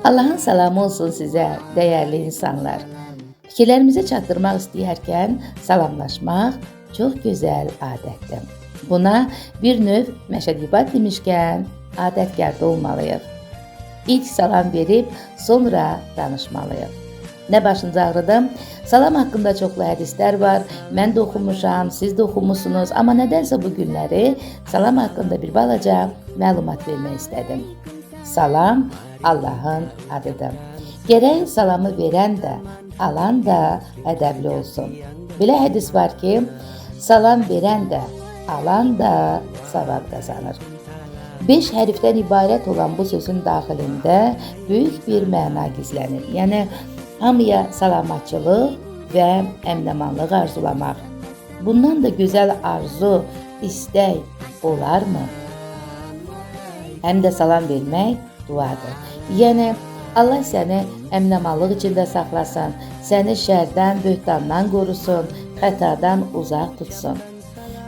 Allahın salamı olsun sizə, dəyərli insanlar. Fikirlərimizi çatdırmaq istəyərkən salamlaşmaq çox gözəl adətdir. Buna bir növ məşədibad demişkən adətkar da olmalıyıq. İlk salam verib sonra danışmalıyıq. Nə başınızı ağrıdım? Salam haqqında çoxlu hədislər var. Mən də oxumuşam, siz də oxumusunuz, amma nədənsə bu günləri salam haqqında bir balaca məlumat vermək istədim. Salam Allahın adıdır. Gərək salamı verən də, alan da ədəbli olsun. Belə hədis var ki, salam verən də, alan da savab qazanır. 5 hərfdən ibarət olan bu sözün daxilində böyük bir məna gizlənir. Yəni hamıya salamatçılıq və əminamanlıq arzulamaq. Bundan da gözəl arzu, istək olarmı? Həm də salam vermək duadır. Yəni Allah səni əminamanlıq içində saxlasın, səni şərdən, böhtandan qorusun, xətadan uzaq tutsun.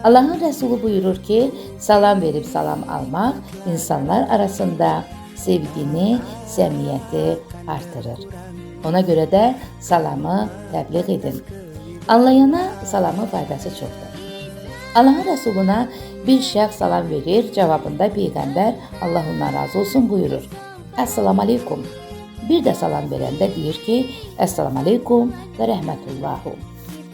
Allahın Rəsulu buyurur ki, salam verib salam almaq insanlar arasında sevgini, səmimiyyəti artırır. Ona görə də salamı təbliğ edin. Anlayana salamın faydası çoxdur. Allahın Rəsuluna bir şəxs salam verir, cavabında Peyğəmbər Allah ondan razı olsun buyurur. Əssalamu aleykum. Bir də salam verəndə deyir ki, Əssalamu aleykum və rəhmətullahu.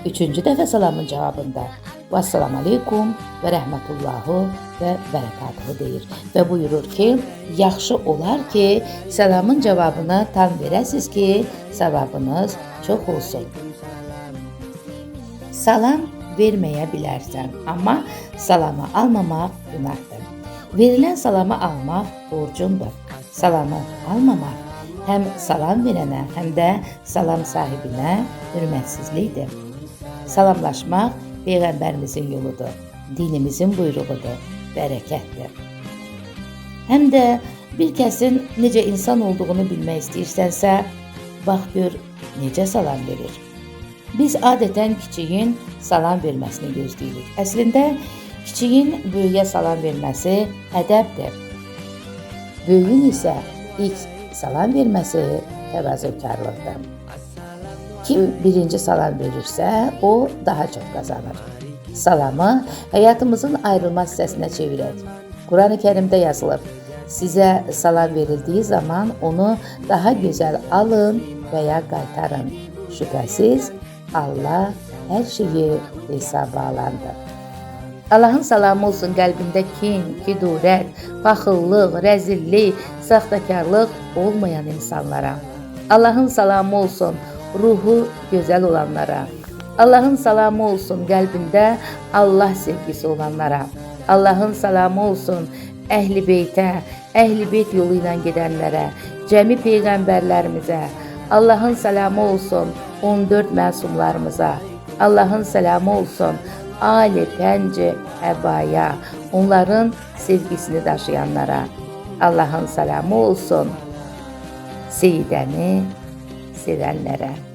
Üçüncü dəfə salamın cavabında Vəssalamu aleykum və rəhmətullahu və bərəkatuhu deyir və buyurur ki, yaxşı olar ki, salamın cavabını tam verəsiz ki, savabınız çox olsun. Salam verməyə bilərsən, amma salamı almamaq günahdır. Verilən salamı almaq borcundur. Salamı almamaq həm salam verənə, həm də salam sahibinə hörmətsizlikdir. Salamlaşmaq Peyğəmbərimizin yoludur, dinimizin buyruğudur, bərəkətdir. Həm də bir kəsin necə insan olduğunu bilmək istəyirsənsə, bax gör necə salam verir. Biz adətən kiçiyin salam verməsini gözləyirik. Əslində kiçiyin böyüyə salam verməsi ədəbdir. Böyüyün isə ilk salam verməsi təvazökarlıqdır. Kim birinci salam verirsə, o daha çox qazanır. Salamı həyatımızın ayrılmaz hissəsinə çevirək. Quran-ı Kərimdə yazılır. Sizə salam verildiyi zaman onu daha gözəl alın və ya qaytarın. Şübhəsiz Allah hər şeyi hesaba alandır. Allahın salamı olsun qəlbində kin, kidurət, paxıllıq, rəzillik, saxtakarlıq olmayan insanlara. Allahın salamı olsun ruhu gözəl olanlara. Allahın salamı olsun qəlbində Allah sevgisi olanlara. Allahın salamı olsun əhl-i beytə, əhl-i beyt yolu ilə gedənlərə, cəmi peyğəmbərlərimizə. Allahın salamı olsun 14 məsumlarımıza. Allahın salamı olsun Ali Pənci Əbaya, onların sevgisini daşıyanlara. Allahın salamı olsun Seyidəni sevənlərə.